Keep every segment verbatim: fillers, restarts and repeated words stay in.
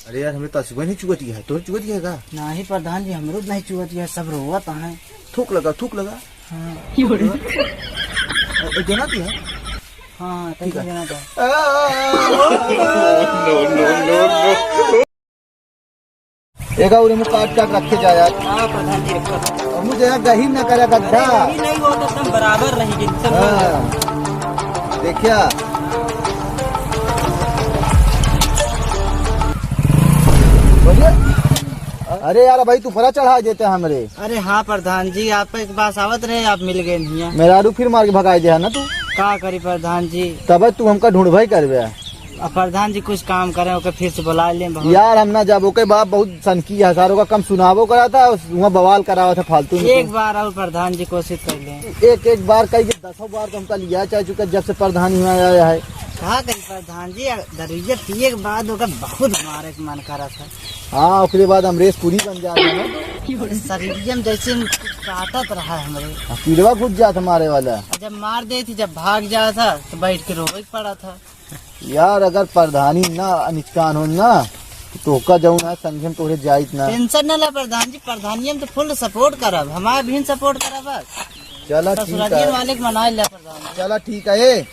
अरे यार, हमरे तो आँसुआ नहीं चुअत है, तोर चुअत है का? नहीं प्रधान जी, हमरो नहीं चुअत है, सब रोवत हैं। थूक लगा, थूक लगा। हाँ। ए, ए, देना दिया? हाँ, ठीक है। देना था। एका उरे में काट काट रखे जा यार। हाँ, प्रधान जी, रखो। और मुझे यहाँ गहीर ना करे गड्ढा। अरे, यही नहीं हो तो एकदम बराबर रहेगी, एकदम। हाँ। देखिया। बोलिए। अरे यार, भाई, तू फरा चढ़ा देते हमरे। अरे हाँ प्रधान जी, आप एक बार आवत रहे, आप मिल गए नहीं। मेहरारू फिर मार के भगाई दे है ना तू। का करी प्रधान जी? तब तू हमका ढूंढबे करबे। अब प्रधान जी कुछ काम करें, ओके फिर से बुला लें। बहुत यार, हम ना जाब, ओके बाप बहुत सनकी है, सारों का कम सुनावो करा था, वहाँ बवाल करावा था फालतू में। एक बार और प्रधान जी कोशिश कर लें। एक, एक बार कही के दसों बार तो हमका लिया चाह चुका, जब से प्रधान यहाँ आया है। का करी प्रधान जी, दरुइया पिए के बाद ओकर बहुत मारे के मन करा था। हाँ, ओकरे बाद अमरीश पुरी बन जात है ना। अरे, शरीरिया में जैसे कुछ काटत रहा है हमरे। हाँ, कीड़वा घुस जात है मारे वाला। और जब मार देत ही, जब भाग जात था, तो बैठ के रोवे के पड़ा था। यार, अगर प्रधानी ना निचकान हो ना, तो तोहका जौन है, संगे में तोहरे जाइत ना। Tension ना ला प्रधान जी, प्रधानिया में तो full support करब, हमार भी support करब बस। चला, ठीक ससुरालियन है। वाले के मनाए ला प्रधान जी। चला, ठीक है, ए,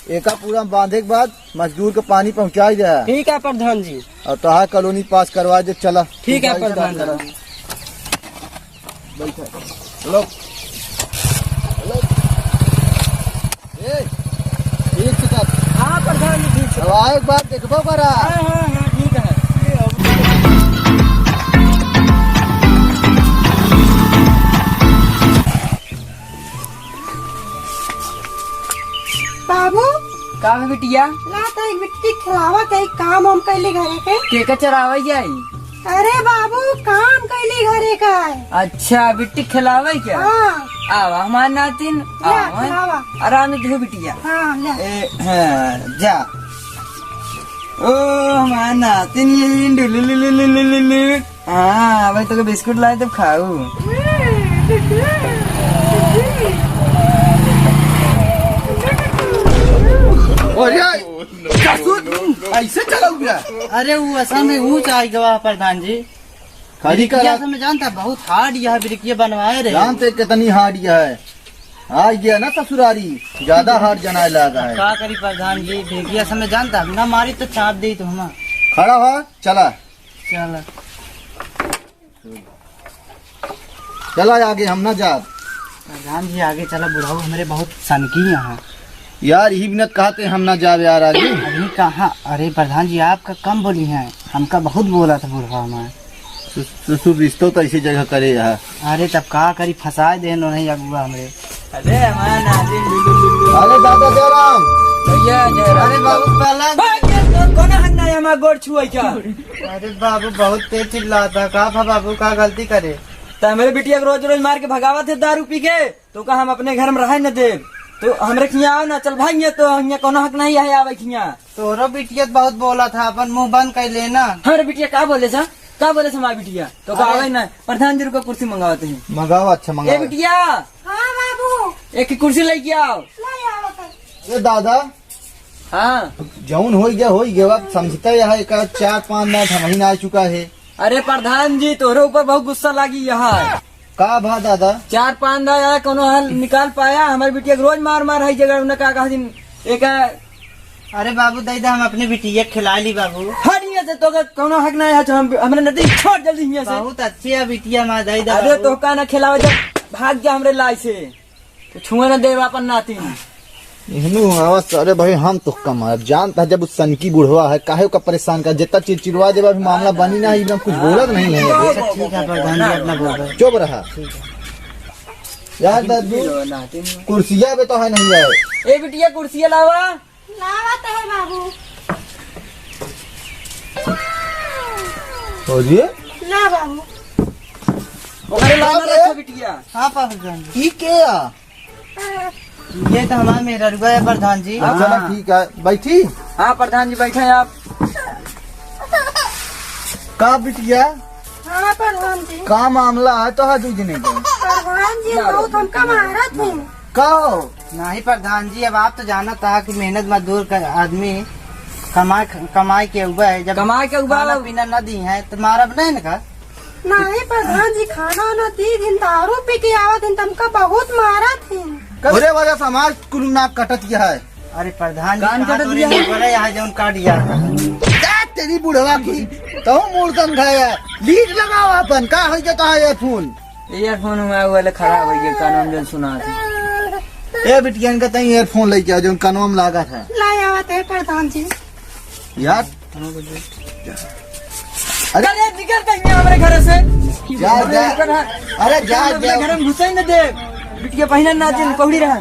एका पूरा बांधे के बाद मजदूर के पानी पहुँचाई दे। ठीक है प्रधान जी। और तोहार colony pass करवा दे, चला। ठीक है प्रधान जी। बैठा। हेलो। हेलो। ए, ठीक से कर। हाँ प्रधान जी, ठीक से। अब आए एक बार देखबो करा। हाँ, हाँ, हाँ, ठीक है। बाबू। का है बिटिया? ला तो एक बिट्टी खिलावा, कई काम हम कैली घरे के। के का चरावा जाई? अरे बाबू, काम कैली घरे का है। अच्छा, बिट्टी खिलावे क्या? हाँ। आवा हमार नातिन, ला, आवा। खिलावा। आराम से धो बिटिया। हाँ, ला। ए, हाँ, जा। ओ, हमार नातिन, ये डुलुलुलुलुलुलु। हाँ, भाई, तोके बिस्कुट लाए, तब खाऊ। अरे, ससुर, ऐसे चलाऊ क्या? अरे, वो असल में ऊंच आई गवा प्रधान जी। खाली बिरिकिया करा। समय जानता, बहुत hard यह बिरिकिया बनवाए रहे। जानते कितनी hard यह है? आ गया ना ससुरारी, ज्यादा hard जनाए लागा है। का करी प्रधान जी, बिरिकिया समय जानता, ना मारी तो चाप दे तो हम। खड़ा हो, चला। चला। चला आगे, हम ना जाब। प्रधान जी, आगे चला, बुढ़ऊ हमरे बहुत सनकी यहाँ। यार, यही बिना कहते हम ना जाब यार आगे। अरे कहाँ, अरे प्रधान जी, आपका कम बोली हैं, हमका बहुत बोला था बुढ़वा हमारे। सु-, सु-, सु-, रिश्तो तो ऐसी जगह करे यहाँ। अरे तब का करी, फंसाए दे नो नहीं अगुआ हमरे। अरे हमारा नाजिम लुलु लुलु। अरे दादा जयराम। भैया जयराम। अरे बाबू पलंग। भाग ये तो कौन हक ना हमारा गोड़ छुआ क्या? अरे बाबू, बहुत तेज चिल्लाता। का भा बाबू, का गलती करे? तो हमरे बिटिया के रोज रोज मार के भगावत है दारू पी के, तो का हम अपने घर में रहे न देब? तो हमरे खियाँ आओ ना, चल भाग, ये तो हियाँ कोनो हक नहीं है आवे खियाँ। तोरो बिटिया तो बहुत बोला था, अपन मुंह बंद कर लेना। हमरे बिटिया का बोले सा? का बोले सा हमारी बिटिया? तो का अरे। आवे ना, प्रधान जी रुको कुर्सी मंगावत हैं। मंगावा, अच्छा ए मंगावा। बिटिया, हाँ बाबू। एक कुर्सी लेके आओ। ले आओ तो। ए दादा, हाँ। जौन होई गया, होई गया। अब समझता है, यहाँ एक चार पाँच नाट हम ही ना आ चुका है। अरे प्रधान जी, तोहरे ऊपर बहुत गुस्सा लागी यहाँ। का भा दादा? चार पाँच नाट आया, कोनो हल निकाल पाया? हमारी बिटिया के रोज मार मार है जगह, उन्हें का कहा दिन एक। अरे बाबू, दे दे, हम अपने बिटिया के खिला ली बाबू। हट यहाँ से, तो का कोनो हक ना है, हम, हमरे नदी छोड़ जल्दी यहाँ से। बहुत अच्छी है बिटिया, माँ दे दे अरे बाबू। तो का ना खिलावे, जब भाग जा हमरे लाई से। तो छुए न देब अपन नातिन। इहनु आवाज से, अरे भाई, हम तो कम है। अब जानता है, जब उस सनकी बुढ़वा है, काहे ओका परेशान कर, जितना चिड़चिड़वा देबा, अभी मामला बनी ना, एकदम कुछ बोलत नहीं है। अच्छा, ठीक है, प्रधान जी, अपना बोल रहे। चुप रहा। ठीक है। यार, दादू, नातिन। कुर्सिया पे तो है नहीं है। ए बिटिया, कुर्सिया लावा। लावत है बाबू। अरे? ला बाबू। ओकरे लाना बाप रे। रखो बिटिया। हाँ, प्रधान जी। ई के आ? ये तो हमार मेहररुआ है, प्रधान जी। हाँ, चला, हाँ। ठीक है, बैठी। हाँ, प्रधान जी, बैठे हैं आप। का बिटिया? हाँ, प्रधान जी। का मामला है तो हाथ उठने के? प्रधान जी, बहुत हमका मारत हैं। का हो? नहीं प्रधान जी, अब आप तो जानत हा कि मेहनत मजदूर का आदमी। कमाई, कमाई के उबा है, जब कमाई के उबा खाना है। पीना न दी है, तो मारब नहीं ना का? नहीं प्रधान जी, खाना ना दी दिन, दारू पी के आवत दिन, तुमका बहुत मारत दिन। तोरे वजह से हमार कुल नाक कटत गया है। अरे प्रधान जी, कान कहाँ कटत तोरे गया है? नहीं पड़े, यहाँ जौन काट गया। जा तेरी बुढ़वा की, तो मूड़ समझाया, लीड लगाओ अपन, का हो जाता है ये फोन? Earphone हुआ, वो वाला खराब हो गया, कानों में जौन सुना था। ए बिटिया, इनका तई earphone लेके आओ, जौन कानों में लागा था। लाई आवत है प्रधान जी। यार, अरे अरे निकल कहीं हमारे घर से। जा, अरे जा। निकल, हाँ। अरे जा, अपने जा। घर में घुसे ही न दे। बिटिया पहिना ना दिन पहुड़ी रहा।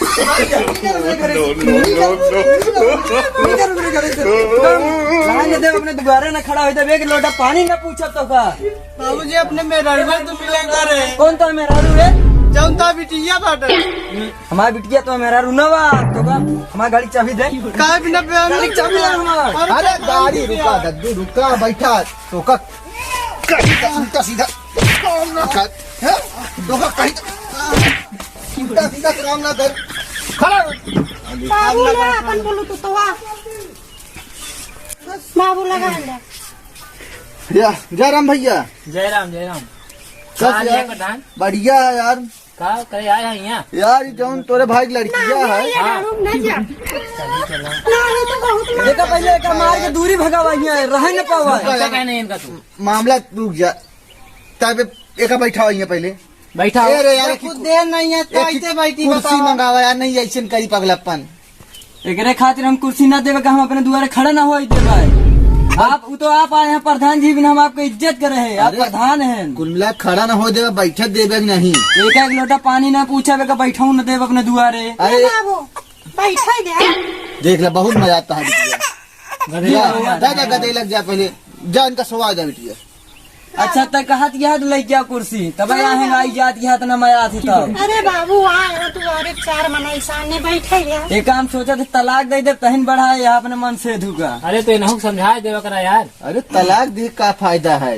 निकल मेरे घर से। निकल मेरे घर से। रहने दे, अपने दुआरे ना खड़ा हो दे, एक लोटा पानी ना पूछब तो का। बाबूजी, अपने मेहरारू से तो मिले करे। कौन तो मेहरारू रे? जौन तो बिटिया बाटे। हमार बिटिया तो मेहरारू ना बा, तो का हमार गाड़ी चाबी दे। काहे बिना बयान गाड़ी चाबी दे हमार। अरे गाड़ी रुका, दद्दू रुका, बैठा। तो का कहीं का उल्टा सीधा काम ना कर, हैं? तो का कहीं उल्टा सीधा काम ना कर। खड़ा हो। बाबू ले अपन बोलू तो, तो आ। बाबू लगा ले। या, जय राम भैया। जय राम, जय राम। कस का हाल है यार? प्रधान? बढ़िया है यार। का करे आए हैं यहाँ? यार, ये जौन तोरे भाई की लड़किया है। नहीं, हाँ। नहीं, नहीं, नहीं, तो बहुत मार देखा पहले एका मार के दूरी भगावा, यहाँ रह न पावा। रुका यार। कहने इनका तू? मामला रुक जा। तब एका बैठावा यहाँ पहले। बैठा हो। ए रे यार, कुछ देर नहीं है, तो एक ऐसे बैठी कुर्सी बताओ। मंगावा यार, नहीं ऐसे करी पगलप्पन। एकरे खातिर हम कुर्सी ना देवे का, हम अपने दुआरे खड़ा ना होई देवे। आप, उ तो आप आए हैं प्रधान जी, बिना हम आपके इज्जत करे हैं, आप अरे, प्रधान हैं। कुल मिला खड़ा ना हो देवे, बैठे देवे कि नहीं? एक एक लोटा पानी ना पूछे का, बैठाऊ ना देवे अपने दुआरे। अरे बाबू, बैठे दे। देख ले, बहुत मजा आता है बिटिया। गधे जा, लग जा। जा, जा, गधे लग जा पहले। जा, इनका सोवा दे बिटिया। अच्छा, त कहत यह लइका कुर्सी, तब यहाँ आई जात यह तना मया थी तब। अरे बाबू, आ यहाँ दुआरे चार मनई सामने बैठे हैं। एक काम सोचा थे, तलाक दे दे, तहिन बढ़ाए यहाँ अपने मन से धुका। अरे तो इन्हों को समझा देवा करा यार। अरे तलाक दे का फायदा है?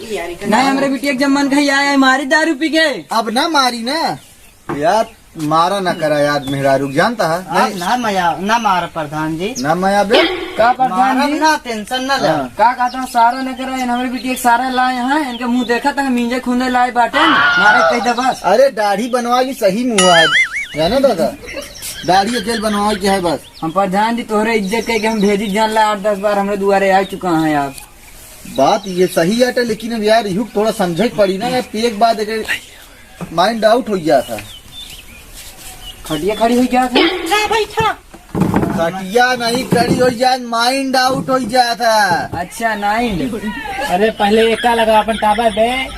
नहीं, हमरे बिटिया के जब मन कही आए, मारी दारू पी के। अब ना मारी ना। यार, मारा ना करा यार, मेहरारू जानता है? आप नहीं। ना मया, ना मारा प्रधान जी। ना मया बे? का प्रधान मारब जी? ना, tension ना ले। हाँ। का कहता हूँ, सारा न करा, इन हमरे बिटिया के सारा लाए हैं, इनके मुंह देखा था, मींजे खूंदे लाए बाटे, मारे कह दे बस। अरे, दाढ़ी बनवा ली, सही मुंह है, जाना दादा? दाढ़ी और जेल बनवा के है बस। हम प्रधान जी तोहरे इज्जत कह के हम भेजी जान ला, आठ दस बार हमरे दुआरे आ चुका है आप। बात ये सही है, लेकिन अब यार, यू थोड़ा समझे के पड़ी ना, यार, एक बात है, mind out हो गया था। खटिया खड़ी हो गया था। जा बैठा। खटिया नहीं खड़ी हो जाए, mind out हो गया था। अच्छा, mind। अरे पहले एका लगा अपन टाबर बे।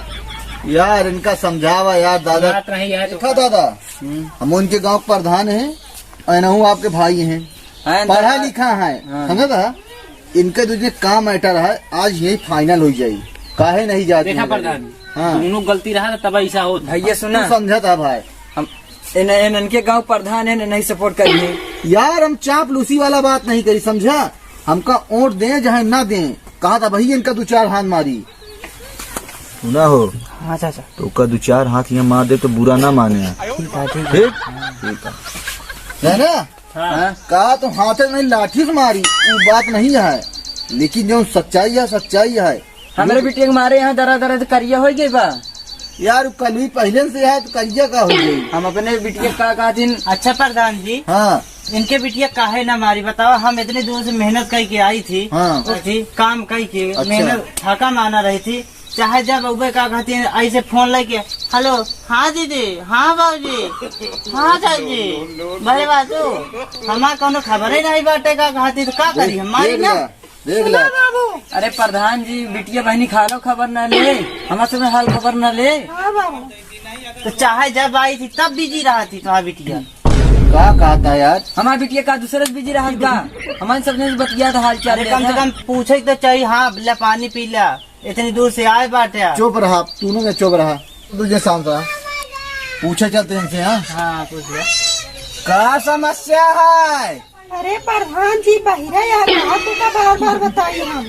यार इनका समझावा यार दादा। बात नहीं है तो देखा दादा, हम्म। हम उनके गांव के प्रधान हैं, और इनहू आपके भाई हैं, हैं पढ़ा दादा। लिखा है, हाँ। समझा था? इनके दूजे का matter है, आज यही final हो जाई, काहे नहीं जाती देखा है? प्रधान, हाँ। दोनों गलती रहा था तब ऐसा होता। भैया सुना, तू समझा था भाई। हम इन, इन, इनके गांव प्रधान है, नहीं support करिए। यार हम चापलूसी वाला बात नहीं करी, समझा? हमका वोट दें चाहे ना दें, कहा था भाई इनका दो चार हाथ मारी। सुना हो? हाँ चाचा। तो का दो चार हाथ यहाँ मार दे तो बुरा ना माने। ठीक है, ठीक है। ठीक? ठीक है। है ना? हाँ। कहा तो हाथे नहीं लाठी से मारी, वो बात नहीं है, लेकिन जो सच्चाई है, सच्चाई है। हमरे बिटिया के मारे यहाँ दरा दरा से करिया हो गई बा। यार, वो कल भी पहले से है, तो करिया का हो गई? हम अपने बिटिया का कहथिन। अच्छा प्रधान जी। हाँ। इनके बिटिया काहे ना मारी बताओ, हम इतने दूर से मेहनत करके आई थी। हाँ। और थी, काम करके, अच्छा। मेहनत थका माना रही थी, चाहे जब उबे का कहती है, ऐसे फोन लेके, "हेलो, हाँ दीदी, हाँ बाबूजी, हाँ चाची, बड़े बाजू, हमार कौनो खबर ही नहीं बाटे का कहती, तो का करी हम, मारी देख ना?" ले, देख ले। सुना बाबू। अरे प्रधान जी, बिटिया बहनी खालो खबर ना ले, हमार सब हाल खबर ना ले। हाँ बाबू। तो चाहे जब आई थी तब busy रहा थी तुम्हारी बिटिया। का कहता यार? हमार बिटिया का दूसरे से busy रहा का? हमारे सबने से बतिया था, हाल चाल अरे कम से कम पूछे तो चाहिए, हाँ, ले पानी पी ले। इतनी दूर से आए बाटे आप। चुप रहा, तूने के चुप रहा। तुझे शांत रहा। पूछे चलते इनसे, हाँ? हाँ, पूछ ले। का समस्या है? अरे प्रधान जी, बहिरा यार, कहाँ तू का बार बार बताई हम?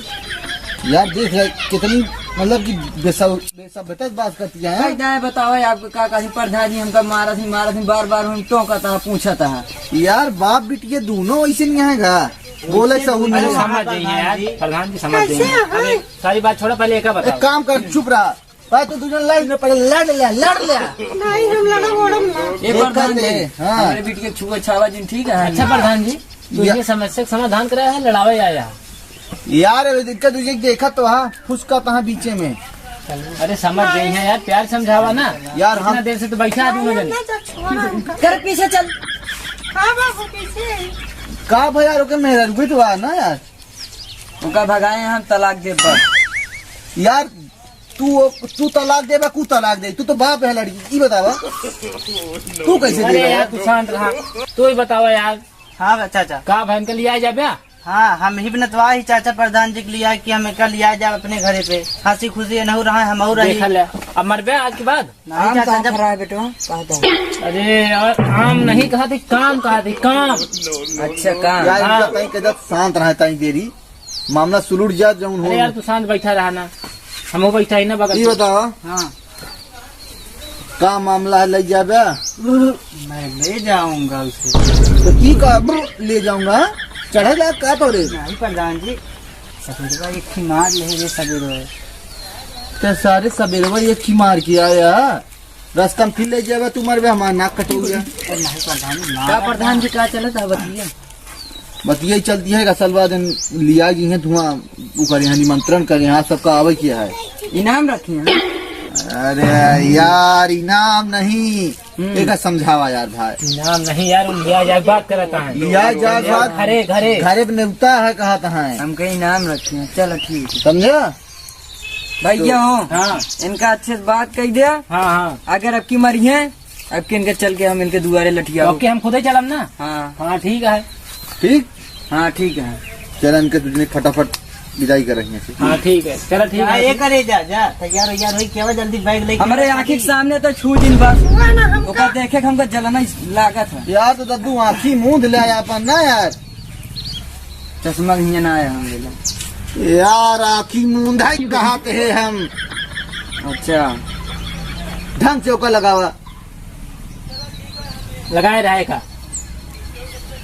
यार देख ले, कितनी मतलब कि बेसब-, बेसभ्यता से बात करती है। भाई, दाएं बताओ, आपको का कही, प्रधान जी हमका मारत ही, मारत ही, बार बार हम टोकत है, पूछत है। यार, बाप बिटिया दोनों ऐसे नहीं आएगा, बोले सहू नहीं। अरे, समझ जाइए यार, प्रधान जी समझ जाइए। अरे, सारी बात छोड़ा, पहले एक बताओ। एक काम कर, चुप रहा। भाई, तू दूजन लड़ ले, पहले लड़ ले, लड़ ले। नहीं, हम लड़ब ओड़ब ना। ए प्रधान जी, हाँ। हमरे बिटिया के छुआ छावा जिन ठीक है। अच्छा प्रधान जी, तू या- ये समस्या का समाधान कराया है, लड़ावे आया है? यार, अबे दिक्कत तुझे देखा तो हाँ, फुसका तहाँ बीचे में। अरे समझ गई है यार, प्यार समझावा ना। यार, इतना हम देर से तो बैठा है दोनों जने। ना, जा, छोड़ा उनका। कर पीछे चल। हाँ बाबू, पीछे। का भाई यार, ओके मेहरा रुकी तो आ ना यार। ओका भगाए हम तलाक दे पर। यार, तू, तू तलाक देबा, कू तलाक दे? तू तो बाप है लड़की, ई बतावा। तू कैसे अरे देबा यार, यार? तू शांत रहा, तू ही बतावा यार। हाँ बा-, चाचा। का बहन के लिया जाबे? हाँ, हम ही बनतवा ही चाचा प्रधान जी के लिए कि हम एका लिया जाब अपने घरे पे, हँसी खुशी एनहू रहा, हमहू रही। देखा ले, अब मरबे आज के बाद? नहीं आम चाचा, कहाँ जब फरा है बेटवा? कहाँ था? अरे यार, आम नहीं कहा थी, काम कहा थी, काम। अच्छा, काम। यार, इनका हाँ। तई के जब शांत रहा, तई देरी। मामला सुलझ जात जौन हो। अरे यार, तू शांत बैठा रहा ना, हमहू बैठा ही ना बगल ई पे। बतावा। हाँ। का मामला है, ले जाबे? मैं ले जाऊंगा उसे। तो की का ब्र ले जाऊंगा? चढ़े ला का तो रे? नहीं प्रधान जी, सवेरवा एक ही मार ले रे सवेरवा। ते सारे सवेरवा एक ही मार के आया। रास्ता में फिर ले जाबे, तू मरबे, हमार नाक कटेगा। अरे नहीं प्रधान जी, का मार प्रधान जी का चलत है बतिया? बतिया ही चलती है, असल बात इन लिया गई है धुआं, ऊ करे यहाँ निमंत्रण करे यहाँ सबका आवे किया है। इनाम रखी है। अरे यार, इनाम नहीं, हम्म। एक समझावा यार भाई। इनाम नहीं यार, ऊ लिया जाए बात करता है। लिया जाए बात। घरे, घरे। घरे पे नेवता है, कहा तो है। हमके इनाम रखी है, चलो ठीक है। समझा? भैया हो, हाँ। इनका अच्छे से बात कह दिया। हाँ, हाँ। अगर अब की मरी है, अब के इनके चल के हम इनके दुआरे लठियाओ। ओके, हम खुदे चलम ना। हाँ। हाँ, ठीक है। ठीक? हाँ, ठीक है। चल, इनके तुझने फटाफट विदाई कर रही है। हाँ, ठीक है। चलो, ठीक हाँ, है। ये करे, जा, जा, तैयार, तैयार होई, केवा जल्दी बैग लेके हमरे आँखी के सामने तो छू दिन बस। हुआ ना हमका। ओकर देखे के हमका जलना लागत है। यार, तो दद्दू आँखी मूंद ले अपन ना यार। चश्मा हियाँ ना आया हम लेला। यार, आँखी मूंदा ही कहत है हम। अच्छा। ढंग से ओका लगावा। लगाए रहे का?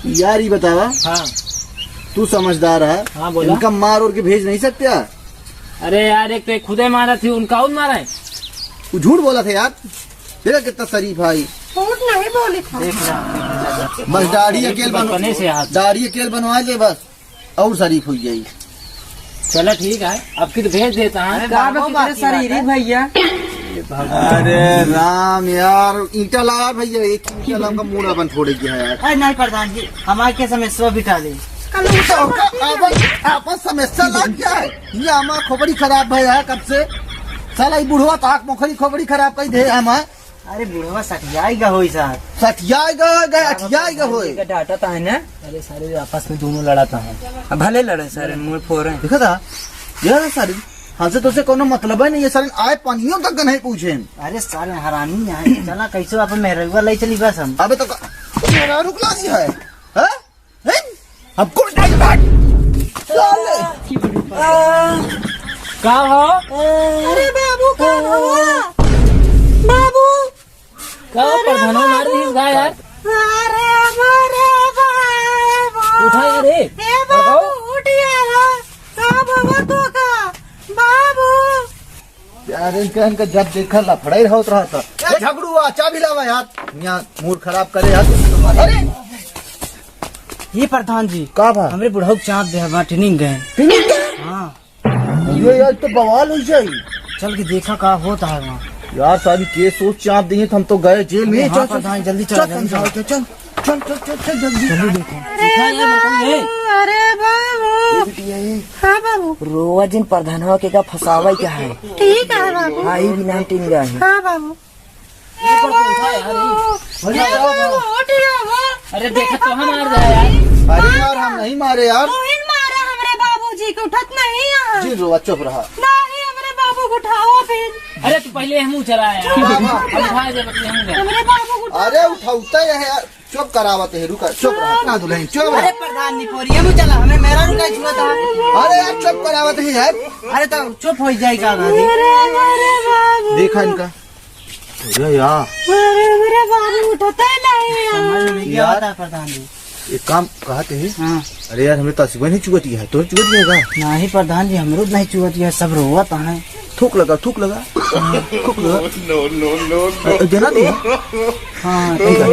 यार, ई बतावा। हाँ। तू समझदार है। हाँ, बोला। इनका मार और के भेज नहीं सकते यार? अरे यार, एक तो एक खुदे मारा थी, उनका और मारा है। वो झूठ बोला था यार। देखा कितना शरीफ है। झूठ नहीं बोली था। देख रहा हूँ। बस दाढ़ी अकेल बन-, बचपने से हाथ। दाढ़ी अकेल बनवा ले बस। और शरीफ हो जाई। चलो ठीक है, अब की तो भेज देता है। अरे का बाबू, बाकी कितने शरीर है भैया? अरे राम यार, ईंटा लावा भैया, एक ईंटा लावा का मूड़ा बन फोड़े गया यार। अरे नहीं प्रधान जी, हमारे के समस्या बिटा दे। कल तो का आपन, आपन समस्या लग गया है। ये हमार खोपड़ी खराब भय है कब से। साला ई बुढ़वा तो आँख मोखरी खोपड़ी खराब कर दे हमार। अरे बुढ़वा सठियाई गा होई साहब। सठियाई गा, गा, अठियाई गा होई। के डांटा ता है ना? अरे सारे आपस में दोनों लड़ा ता है। अब भले लड़े सारे, मुंह फोड़े। देखा था? यह सारे, हमसे तोसे कोनो मतलब है नहीं, ये सारे आए पानियों तक नहीं पूछे। अरे सारे हरामी है, चला कैसे अपन मेहररुआ ले चली बस हम। अबे तो का, मेहरारू क लागी है, हैं? हैं? हमको नहीं बात। साले। का हो? अरे बाबू, का हो? बाबू। का हो, अरे प्रधानो मार रही है यार? अरे, अरे, बाबू। उठा यार, ए। ए बाबू, उठा। उठ यार। का बाबू तो का? बाबू। यार, इनका, इनका जब देखा लफड़ा ही होत रहा था। ए, झगड़ू हुआ, चाबी लावा यार। यहाँ मूड खराब करे यार। अरे! ये प्रधान जी, का बा? हमरे बुढ़ऊ के चाँप दे, वहाँ ट्रेनिंग गए। ट्रेनिंग गए? हाँ। ये यार, तो बवाल हो जाई। चल के देखा का होता है वहाँ। यार, सारी केस सोच चाँप दिए, हम तो गए जेल में। हाँ, चल, प्रधान, जल्दी चल, चल, जल्दी समझाओ, चल। चल, चल, चल, चल, चल, जल्दी। जल्दी देखो। अरे बाबू, अरे बाबू। ये बिटिया, ये। हाँ बाबू। रोवा जिन प्रधानवा के का फंसावा क्या है? ठीक है बाबू। हाँ, ये भी नाम टीम गया है। हाँ बाबू। ये पर तो उठा यार, ये। अरे बाबू, उठ गया वो। अरे देखा तो हम मार रहे यार। अरे यार, हम नहीं मारे यार। तू ही मारा हमरे बाबूजी के, उठत नहीं यहाँ। जी रोवा, चुप रहा। नहीं, हमरे बाबू को उठाओ फिर। अरे तू पहले हमू चला यार। चुप रहा। हम उठा दे, पहले हमू चला। हमरे बाबू को उठाओ। अरे उठाउता है यार। चुप करावत है, रुका, चुप रहा। ना दुल्हन, चुप रहा। अरे प्रधान निपोरिया में चला, हमें मेरा रुका छुआ था। अरे चुप करावत ही यार। अरे तो चुप हो जाए का दादी? अरे, अरे बाबू। देखा इनका। अरे यार। अरे, अरे बाबू, उठता ही नहीं यार। समझ में नहीं यार। आवता प्रधान जी। एक काम कहते हैं। हाँ। अरे यार, हमें तो असुबह नहीं चुअत है, तो चुअत है का? नहीं प्रधान जी, हमरो नहीं चुअत है, सब रोवत हैं। थूक लगा, थूक लगा, थूक लगा। No, no, no, no। अ, देना दिया। हाँ, ठीक है।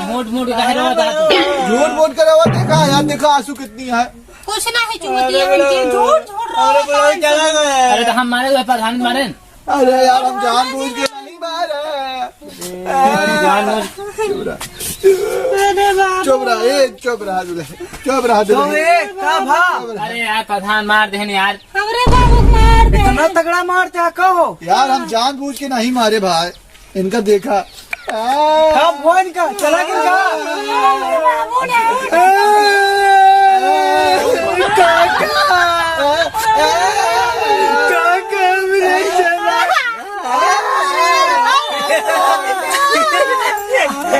झूठ मूठ काहे रोवत है तू? झूठ मूठ करावत है का यार? देखा आंसू कितनी है। कुछ नहीं चुअत है इनके, झूठ झूठ रोवत हैं। अरे तो हम मारे हुए प्रधान मारे न। अरे यार, हम जानबूझ के नहीं मारे। जानबूझ। चुप रहा, अरे बाप। चुप रहा, ए, चुप रहा, दुल्हन। चुप रहा, तो दुल्हन। ए, का भा? चुप रहा। अरे यार, प्रधान मार देहन यार। हमरे बाबू मार दे। इतना तगड़ा मारते हैं, कहो। यार, हम जानबूझ के नहीं मारे भाई, इनका देखा। का भा इनका? चला के इनका? बाबू ने। काका। काका, मेरे चला।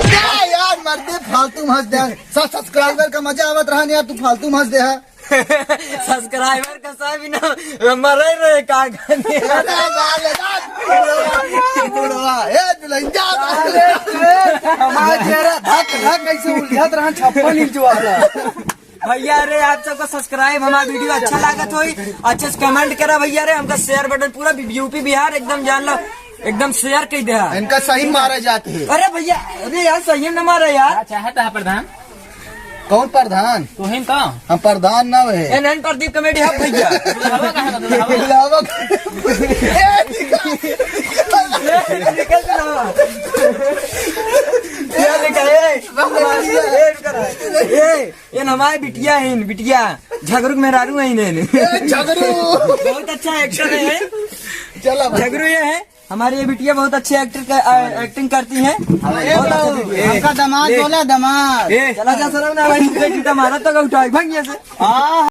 क्या यार, मर्दे, फालतू हंस दे। सब सब्सक्राइबर का मजा आवत रहा न यार, तू फालतू हंस दे है। सब्सक्राइबर का सब ही ना मरे रहे, का करने? अरे, बाल है, बाल। बुढ़वा, ए, दुल्हन जा। अरे, हमारा चेहरा धक धक ऐसे उलझत रहा, छप्पन इंच वाला। भैया रे, आप सबका सब्सक्राइब, हमारा वीडियो अच्छा लागत होई, अच्छे से कमेंट करा भैया रे, हमका शेयर बटन पूरा यूपी बिहार एकदम जान लो, एकदम शेयर कर दे। इनका सही मारे जाते हैं। अरे भैया, अरे यार, सही में न मारा यार। अच्छा है तो प्रधान। कौन प्रधान? तू ही तो। हम प्रधान ना है। ए, नहीं, प्रदीप कॉमेडी हब भैया। दुल्हावा कहाँ है, दुल्हावा? दुल्हावा। ए, निकल। ए, निकल के ना। क्या लिखा है? ए, रुक रहा है। ए, ये हमारे बिटिया है, इन बिटिया। झगरू के मेहरारू है इन्हें। ए, झगरू। बहुत अच्छा एक्टर है। चला भाई। झगरू ये है। हमारे ये बिटिया बहुत अच्छे एक्टर का, आ, एक्टिंग करती है। बहुत अच्छे से। हमका दामाद बोला, दामाद। ए, चला जा सरम ना भाई, तुझे जूता मारा तो का उठाई, भाग यहाँ से। हाँ।